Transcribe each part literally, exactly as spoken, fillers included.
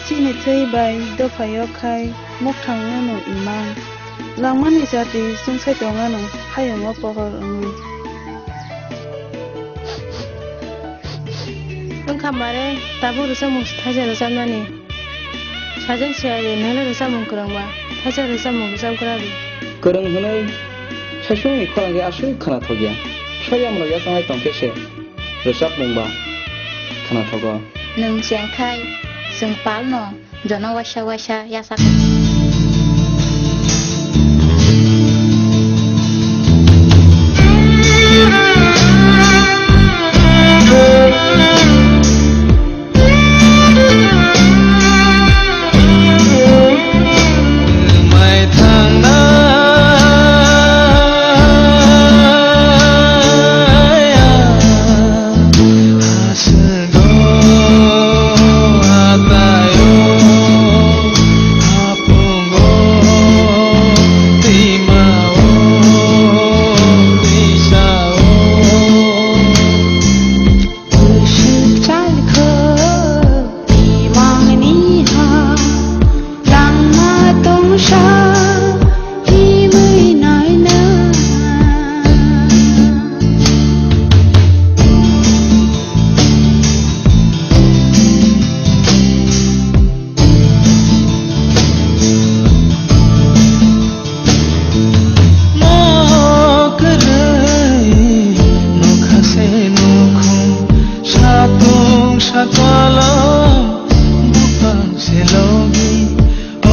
Chini thwi bai dophaio khai mokthang wngmano imang. Langmani jati chwngsai tongmano hayungo pohor wngwi. Wngkha mare tabuk rwchapmung thaisa rwchapnani. Sajwk siyari nangni rwchapmung kwrwngma thaisa rwchapmung rwchapgra di. Kwrwng hwnwi saichungni khorang khe aswk khwnathokya. Soyamrok yachangwi tongkhe se rwchapmung ba khwnathogo. Nwng chengkhai chwng palno jono waisa waisa yachak. Langma tongsa himwi naina. Mo kwrwi nokha se nukhung, satung sakolom bupang se logi.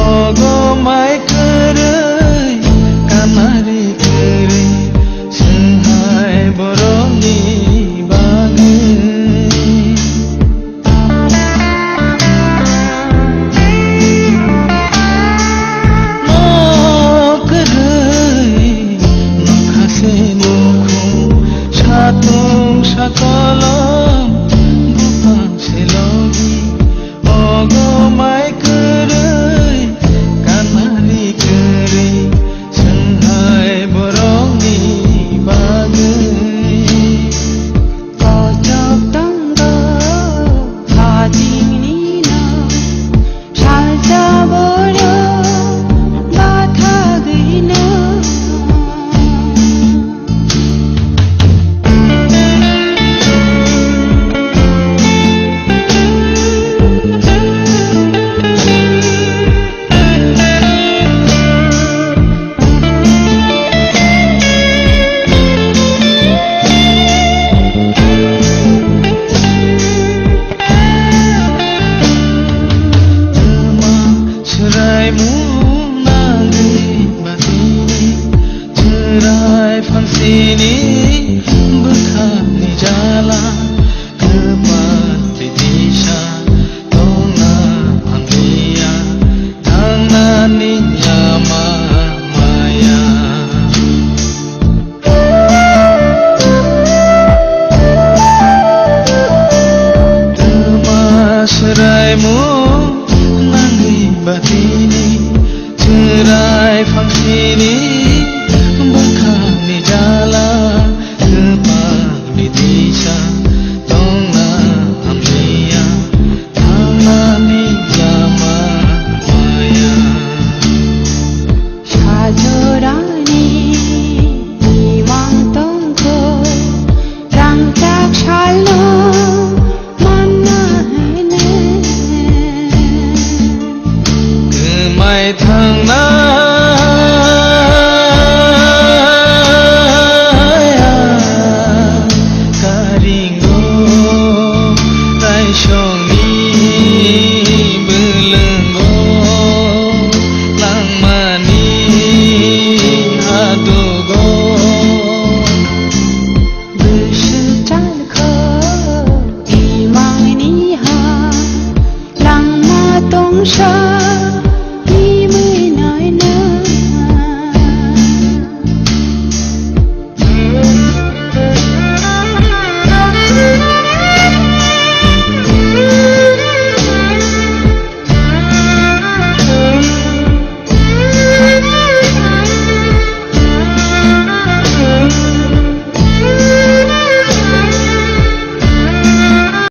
Ogo mai kwrwi, kanari kwrwi, chwng hai borokni bagwi. Mo kwrwi, nokha se nukhung, satung sakolom, bupang se logi. Ogo mai kwrwi, kanari kwrwi, chwng hai borokni bagwi. Kochok tongo hajingni no, salsa borok bathagwi no. Swraimung nangwi batini, chwrai phangsini bwkhakni jala, kwpal twi tisa tongna hamliya, thangnani lama maya. Twma swraimung nangwi batini, chwrai phangsini bwkhakni jala, kwpalni tisa tongna hamliya, thangnani lama maya. Sajorani imang tongkho, rangchak salno manna hene. Kwmai thangna karingo, raisongni bwlwngo, langmani hadugo. Bwswk chalkho imangni ha